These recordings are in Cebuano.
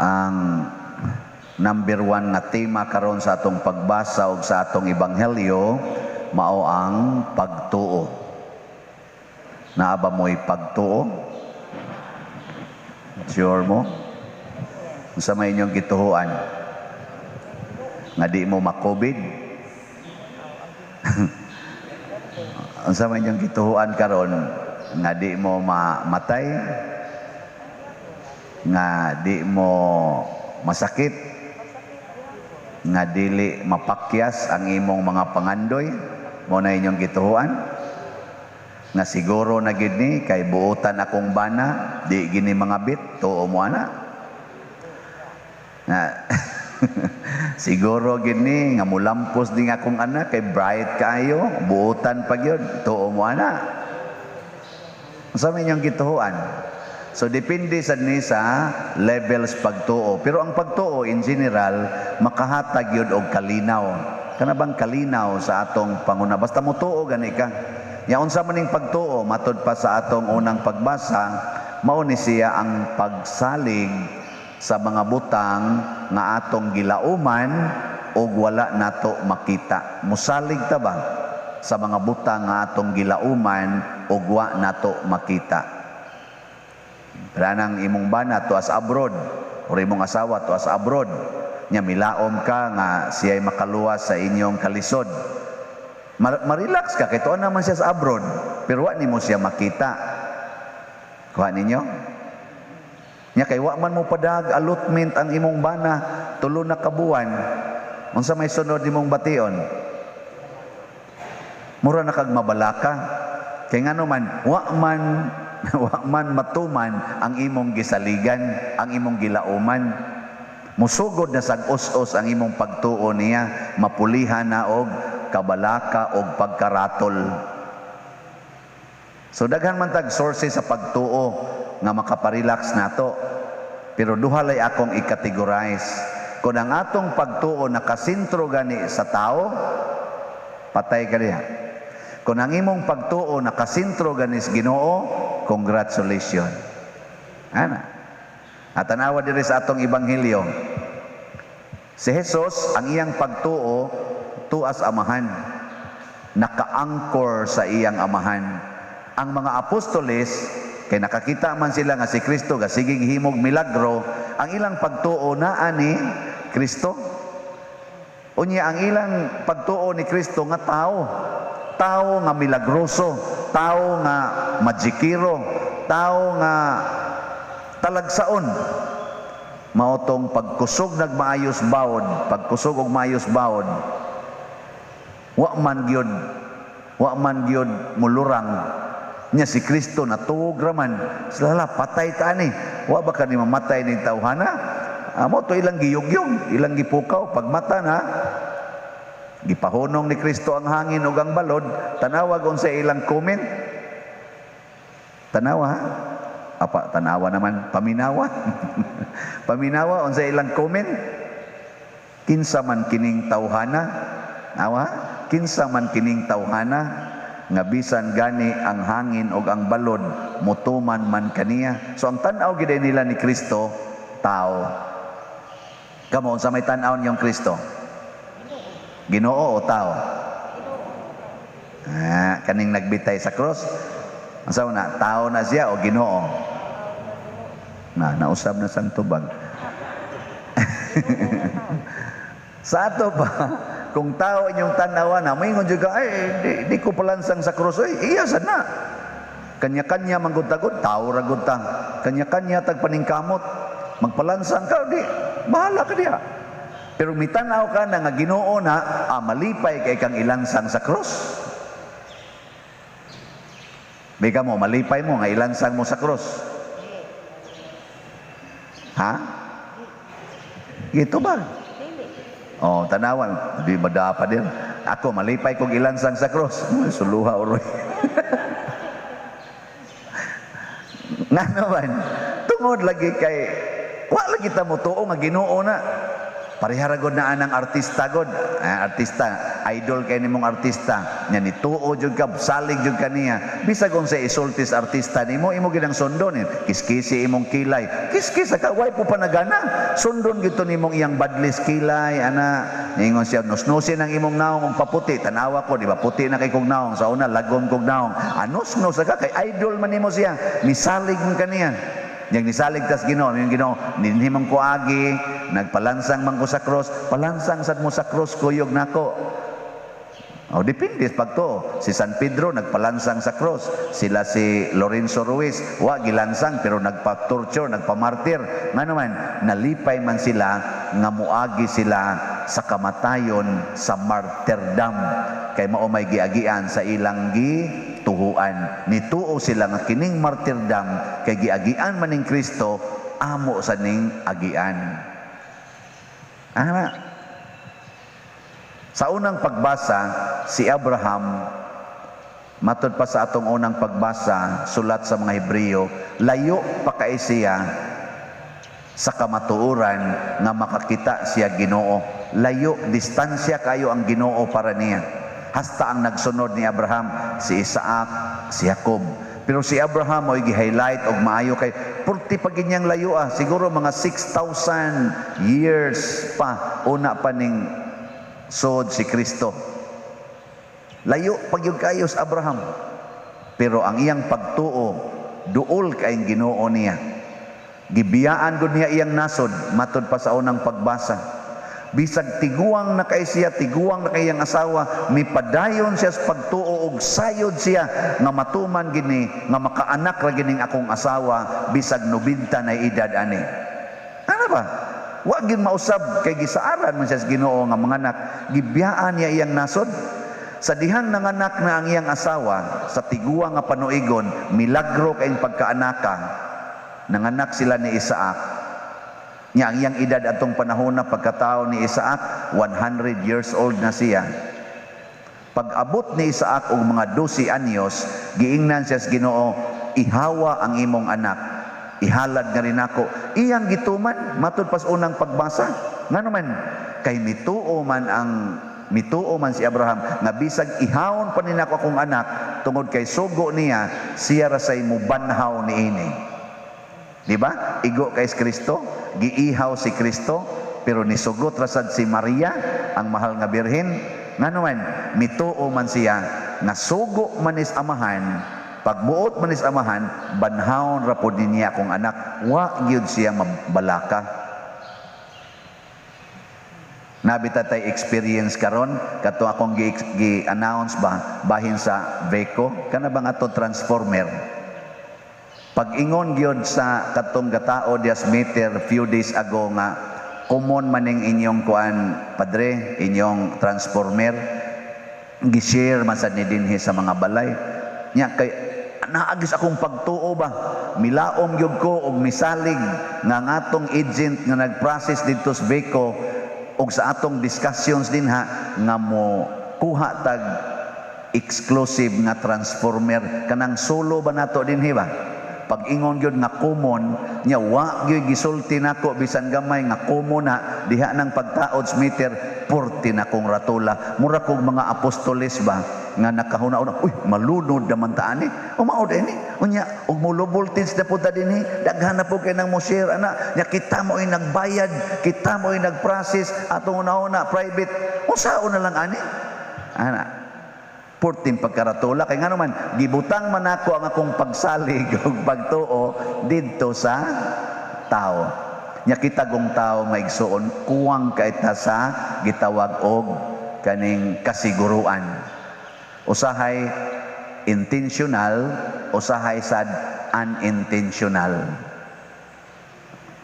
Ang number one nga tema karon sa atong pagbasa og sa atong ebanghelyo mao ang pagtuo. Naa ba mo'y pagtuo? Sure mo? Unsa may inyong gituohan? Nga di mo ma-COVID? Unsa may inyong gituohan karon? Nga di mo mamatay? Nga di mo masakit? Nga dili mapakyas ang imong mga pangandoy? Mao na inyong gituohan? Nga siguro na gid ni kay buotan akong bana, di gini mangabit, tuo mo ana? Nga siguro gid ni nga mulampos din akong anak kay bright kaayo, buotan pa gyud, tuo mo ana? Unsa may inyong gituohan? So depende sad ni sa levels pagtuo. Pero ang pagtuo in general makahatag gyud og kalinaw. Kana bang kalinaw sa atong panguna? Basta motuo gani ka. Ya unsa man ning pagtuo matud pa sa atong unang pagbasa, mao ni siya ang pagsalig sa mga butang nga atong gilauman og wala nato makita. Musalig ta ba sa mga butang nga atong gilauman og wa nato makita? Nang imong bana tuas abroad or imong asawa tuas abroad, nya milaom ka nga siya'y makaluwas sa inyong kalisod. Ma-relax ka kay tuon naman siya sa abroad, pero wa nimo siya makita. Kuha ninyo? Nya kay wa man mo padag allotment ang imong bana 3 na ka buwan. Unsa may sunod nimong bation? Mura na kag mabalaka. Kay ngano man wa man matuman ang imong gisaligan, ang imong gilauman. Musugod na sag us-us ang imong pagtuo niya, mapulihan na og kabalaka og pagkaratol. So daghan man tag sources sa pagtuo nga makaparelax nato. Pero duha lay akong i-categorize. Kung ang atong pagtuo nakasentro gani sa tao, patay ka diha. Kung ang imong pagtuo nakasentro gani sa Ginoo, congratulations. Ana. At tanawa diri sa atong ebanghelyo. Si Jesus, ang iyang pagtuo tuas Amahan. Naka-anchor sa iyang Amahan. Ang mga apostoles, kay nakakita man sila nga si Kristo gasigig himog milagro, ang ilang pagtuo naa ni Kristo. Unya ang ilang pagtuo ni Kristo nga tao, tao nga milagroso, tao nga majikiro, tao nga talagsaon. Mao tong pagkusog nagmaayos bawod, pagkusog og maayos bawod, wa man gyud mulurang. Nya si Kristo natuog raman, sila patay ta ani. Wa ba kani mamatay ning tawhana? Amo to ilang giyugyog, ilang gipukaw pagmata na gipahunong ni Kristo ang hangin ug ang balod. Tanawag unsa ilang comment. Tanawa ha? Apa tanawa naman, paminawa. Paminawa unsa ilang comment. Kinsa man kining tawhana? Awa? Kinsa man kining tawhana nga bisan gani ang hangin ug ang balod mutuman man kaniya? So ang tan-aw gid nila ni Kristo, tao. Kamo, unsa may tan-aw niyong Kristo? Ginoo o tao? Ah, kaning nagbitay sa cross. Unsa na, tao na siya o Ginoo? Na nausab na sang tubag. Sa ato pa, kung tao inyong tanawa na, maingon jud ka, ay, di ko palansang sa krus, ay, iya sad na. Kanya-kanya manggod-tagod, tao ra gud ta. Kanya-kanya tagpaningkamot, magpalansang ka, di, bahala ka diha. Pero mitanaw ka na nga Ginoo na, malipay kay kang ilansang sa krus. Bika mo, malipay mo nga ilansang mo sa krus. Ha? Gito ba? Oh, tanawan, di ba dapat din? Ako, malipay kong ilansang sa krus. Suluha uroy. Nga naman, tungod lagi kay, wa lagi ta mo tuo nga Ginoo na. Parehara god na anang artista god. Ah, artista. Idol kay nimong artista nya, nituo jud ka, salig jud kaniya. Bisag unsa isulti sa artista nimo, imo ginang sundon. Kiskisi imong kilay, kiskis ka, way po panagana, sundon gito nimong iyang badlis kilay ana. Ningon siya, "Nusnusin ang imong naong og paputi." Tanawa ko, di ba, puti na kay kog naong. Sa una, lagom kog naong. Anus-nus ka kay idol man nimo siya, misalig man kaniya. Yang nisalig tas Ginoo, yung Ginoo, dinhi man ko agi, nagpalansang man ko sa cross, palansang sad mo sa cross, kuyog nako. O, depende sa pagtuo. Si San Pedro nagpalansang sa cross. Sila si Lorenzo Ruiz, wa gilansang pero nagpa-torture, nagpa-martyr. Nga naman, nalipay man sila nga muagi sila sa kamatayon, sa martyrdom, kay mao may giagian sa ilang gituhuan. Nituo sila nga kining martyrdom kay giagian man ning Kristo, amo sa ning agian. Ana. Sa unang pagbasa, si Abraham, matod pa sa atong unang pagbasa, sulat sa mga Hebreo, layo pa kay siya sa kamatuoran nga makakita siya Ginoo. Layo, distansya kayo ang Ginoo para niya. Hasta ang nagsunod ni Abraham, si Isaac, si Jacob. Pero si Abraham mo'y gi-highlight og maayo kay purti pa ginyang layo ah, siguro mga 6,000 years pa una pa ning sod si Kristo. Layo pag yung kayo sa Abraham. Pero ang iyang pagtuo, duol kay Ginoo niya. Gibiyaan gud niya iyang nasod, matod pa sa unang pagbasa. Bisag tiguang na kay siya, tiguang na kay iyang asawa, mipadayon siya sa pagtuo og sayod siya nga matuman gini nga makaanak ra gining akong asawa bisag 90 na edad ani. Ano ba? Wa gin mausab kay gisaaran man siya sa Ginoo nga manganak. Gibiyaan niya iyang nasod. Sa dihang nanganak na ang iyang asawa sa tiguang nga panuigon, milagro kayong pagkaanaka. Nanganak sila ni Isaac. Nya ang iyang edad atong panahon na pagkatao ni Isaac, 100 years old na siya. Pag-abot ni Isaac og mga 12 anyos, giingnan siya sa Ginoo, "Ihawa ang imong anak. Ihalad nga rin ako." Iyang gituman, matud pas unang pagbasa. Ngano man, kay mituo man si Abraham nga bisag ihawon pa ni nako akong anak, tungod kay sugo niya, siya ra say mubanhaw niini. Di ba? Igo kay Kristo, giihaw si Kristo, pero nisugot ra sad si Maria, ang mahal nga birhen. Ngano man, mituo man siya nga sugo man is amahan, pagbuot man is amahan, banhawon ra pod niya akong anak. Wa gyud siya mabalaka. Nabi tatay experience karon kato akong gi-announce ba bahin sa VECO kana bang ato transformer. Pag-ingon gyud sa katong gatao dias meter few days ago nga common maning inyong kuan, padre, inyong transformer, gi-share man sad ni dinhi sa mga balay nya, kay naagis akong pagtuo ba, milaom gyud ko og misalig nga ang atong agent nga nag-process didto sa VECO og sa atong discussions dinha nga mo kuha tag exclusive nga transformer, kanang solo ba nato dinhi ba. Pag-ingon gyud nga common nya, wa gyud gisulti nako bisan gamay nga common na diha nang pagtaod sa meter. Purti na kong ratula, mura kog mga apostoles ba nga nakahuna-una, "Uy, malunod naman ta ani, umao ini." Unya og mo low voltage na pud ta dinhi, daghan na pud kay nang mo share ana nya. Kita mo ay nagbayad, kita mo ay nagprocess atong una-una private, unsaon na lang ani ana? Purting pagkaratula kay ngano man, gibutang man ako ang akong pagsalig ug pagtuo didto sa tao. Nya kita gong tao, maigsuon, kuwang kay ta sa gitawag og kaning kasiguruan. Usahay intentional, usahay sad unintentional.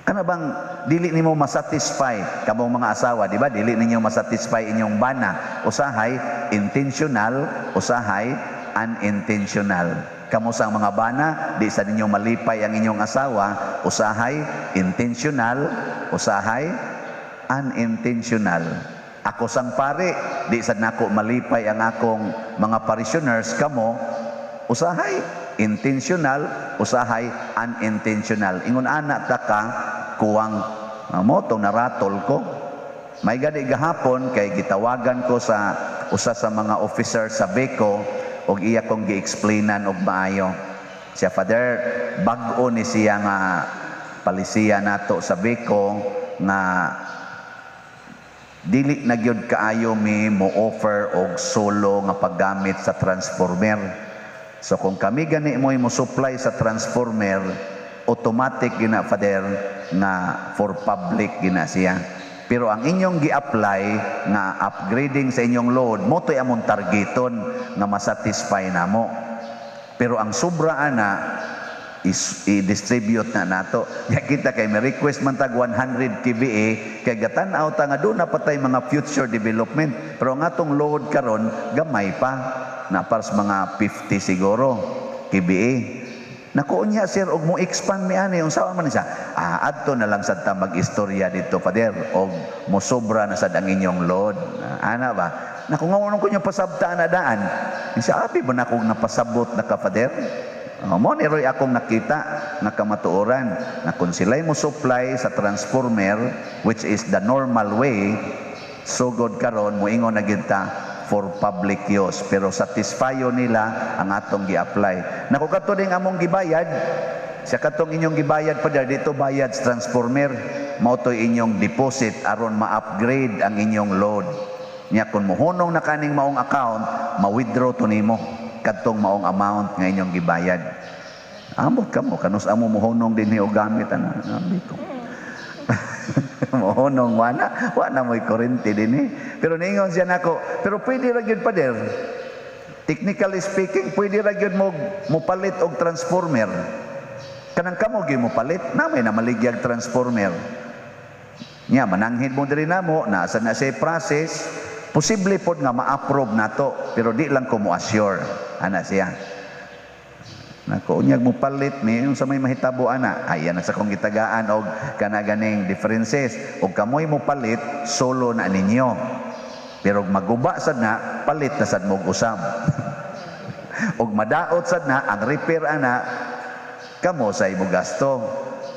Kana bang dili nimo masatisfy kamong mga asawa, di ba? Dili ninyo masatisfy inyong bana. Usahay intentional, usahay unintentional. Kamo sa mga bana, di sa ninyo malipay ang inyong asawa, usahay intentional, usahay unintentional. Ako sang pare, di sad nako malipay ang akong mga parishioners kamo, usahay intentional, usahay unintentional. Ingon ana ta ka kuwang mo tong naratol ko. May gani gahapon kay gitawagan ko sa usa sa mga officer sa VECO og iya kong gi-explainan og maayo. Siya, "Father, bag-o ni siya nga palisiya nato sa VECO nga dili na gyud kaayo mi mo offer og solo nga paggamit sa transformer. So kung kami gani mo supply sa transformer, automatic gina, Father, nga for public gina siya. Pero ang inyong gi-apply nga upgrading sa inyong load, mao to'y among targeton nga masatisfy namo. Pero ang sobra ana is i-distribute na nato." Ya kita kay may request man tag 100 kVA kay gatan-aw ta nga duna pa tay mga future development. Pero ang atong load karon gamay pa na, para sa mga 50 siguro kVA. "Naku, unya sir, og mo expand mi ani, unsa man siya?" "Ah, adto na lang sad ta mag-istorya dito, Father, og mo sobra na sad ang inyong load." Ah, ana ba? "Naku, nga ko nyo pasabta na daan." Siya, abi ba na akong napasabot na ka, Father? Oh, mo ni roy akong nakita nga kamatuoran na kung sila'y mo supply sa transformer, which is the normal way, sugod karon moingon na gyud ta for public use, pero satisfyo nila ang atong gi-apply. Naku, kato ding among gibayad siya, katong inyong gibayad pa dito, bayad sa transformer, mao to'y inyong deposit aron ma-upgrade ang inyong load. Nya kung mohunong na kaning maong account, ma-withdraw to nimo kadtong maong amount nga inyong gibayad. Amot kamo kanus amo mohunong dinhi og gamit ana, abi ko. Mohunong wana mo'y kuryente dinhi. Pero niingon siya nako, "Pero pwede ra gyud, Pader. Technically speaking, pwede ra gyud mo mopalit og transformer. Kanang kamo gyud mo palit, na may namaligyag transformer. Nya mananghid mo diri namo, nasa na siya process, posible pod nga ma-approve nato, pero di lang ko mo assure." Ana siya. "Nako, unyag mo palit ni unsa may mahitabo ana?" Ay, yan sa kong gitagaan og kana ganing differences. Og kamoy mo palit, solo na ninyo. Pero og maguba sad na, palit na sad mo og usab. Og madaot sad na, ang repair ana, kamo sa imo gasto.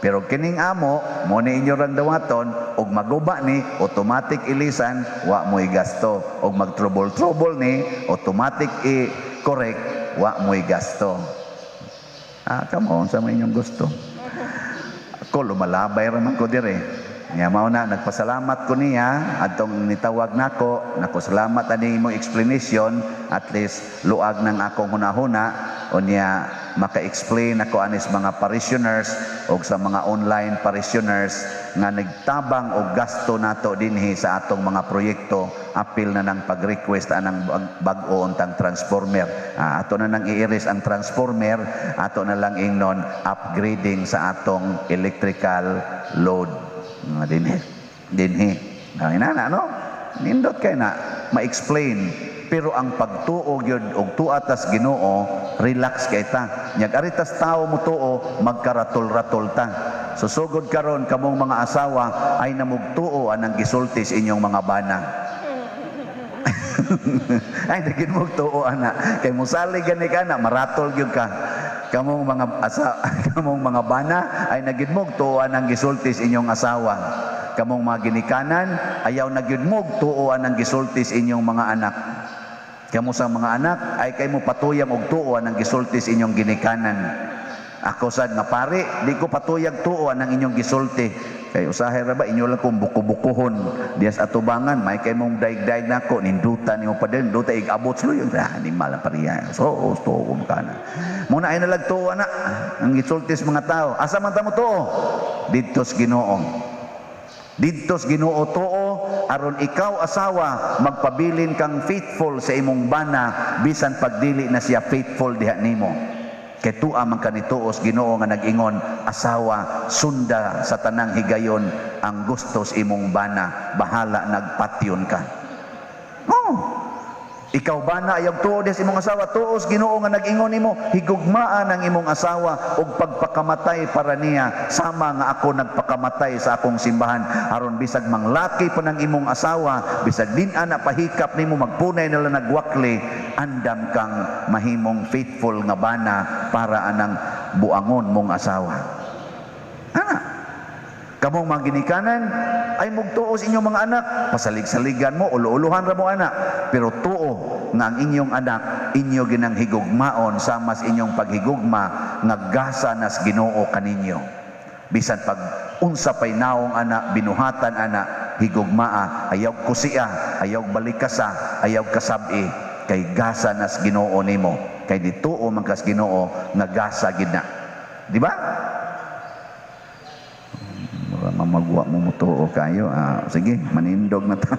Pero kining amo, mo ni inyo rang dawaton, og maguba ni, automatic ilisan, wa mo'y gasto. Og mag-trouble-trouble ni, automatic i-correct, wa mo'y gasto. Ah, kamo, sa may inyong gusto. Ako, lumalabay raman ko dire. Nya mao na nagpasalamat ko niya atong nitawag nako. Nako, salamat ani imong explanation, at least luag ng akong hunahuna, unya maka-explain ako anis mga parishioners og sa mga online parishioners nga nagtabang og gasto nato dinhi sa atong mga proyekto, apil na ng pag-request anang bag-o untang transformer. Ah, ato na nang iiris ang transformer, ato na lang ingnon upgrading sa atong electrical load nga dinhi dinhi. Ah, inana no, nindot kay na ma-explain. Pero ang pagtuo gyud og tuatas Ginoo, relax kay ta. Nyag aritas tao mo tuo, magkaratol-ratol ta. Susugod karon, kamong mga asawa ay namugtuo anang gisulti sa inyong mga bana. Ay nagin mo tuo ana kay musalig gani ka na maratol gyud ka. Kamong mga bana ay nagid mo tuo anang gisulti sa inyong asawa. Kamong mga ginikanan, ayaw na gyud mo tuo anang gisulti sa inyong mga anak. Kamo sa mga anak ay kay mo patuyang og tuo anang gisulti sa inyong ginikanan. Ako sad nga pare, di ko patuyag tuo ang inyong gisulti. Kay usahay ra ba inyo lang kung buko-bukuhon dias atubangan, may kay mong daig-daig nako, ninduta nimo pa din, duta igabot sa luyo. Ah, animal ang pariya. So, tuo ko kana. Muna ay nalag tuo na ang gisulti sa mga tao. Asa man ta mo tuo? Didto sa Ginoo. Didto sa Ginoo tuo aron ikaw asawa magpabilin kang faithful sa imong bana bisan pagdili na siya faithful diha nimo. Kay tua man kanituos Ginoo nga nag-ingon, "Asawa, sunda sa tanang higayon ang gusto sa imong bana, bahala nagpatyon ka." Oh. Ikaw bana, ayaw tuo sa imong asawa, tuos Ginoo nga nag-ingon nimo, "Higugmaan ang imong asawa ug pagpakamatay para niya sama nga ako nagpakamatay sa akong simbahan," aron bisag manglaki pa ng imong asawa, bisag din ana pahikap nimo, magpunay nila nagwakli, andam kang mahimong faithful nga bana para anang buangon mong asawa. Ana. Kamong mga ginikanan, ay mugtuo sa inyong mga anak, pasalig-saligan mo, ulo-uluhan ra mo anak, pero tuo nga ang inyong anak inyo ginang higugmaon sama sa inyong paghigugma nga gasa nas Ginoo kaninyo. Bisan pag unsa pay naong anak, binuhatan anak, higugmaa, ayaw kusia, ayaw balikasa, ayaw kasabi, kay gasa nas Ginoo nimo, kay dituo man kas Ginoo nga gasa gid na. Di ba? Mura mamagwa mo mutuo kayo. Ah, sige, manindog na ta.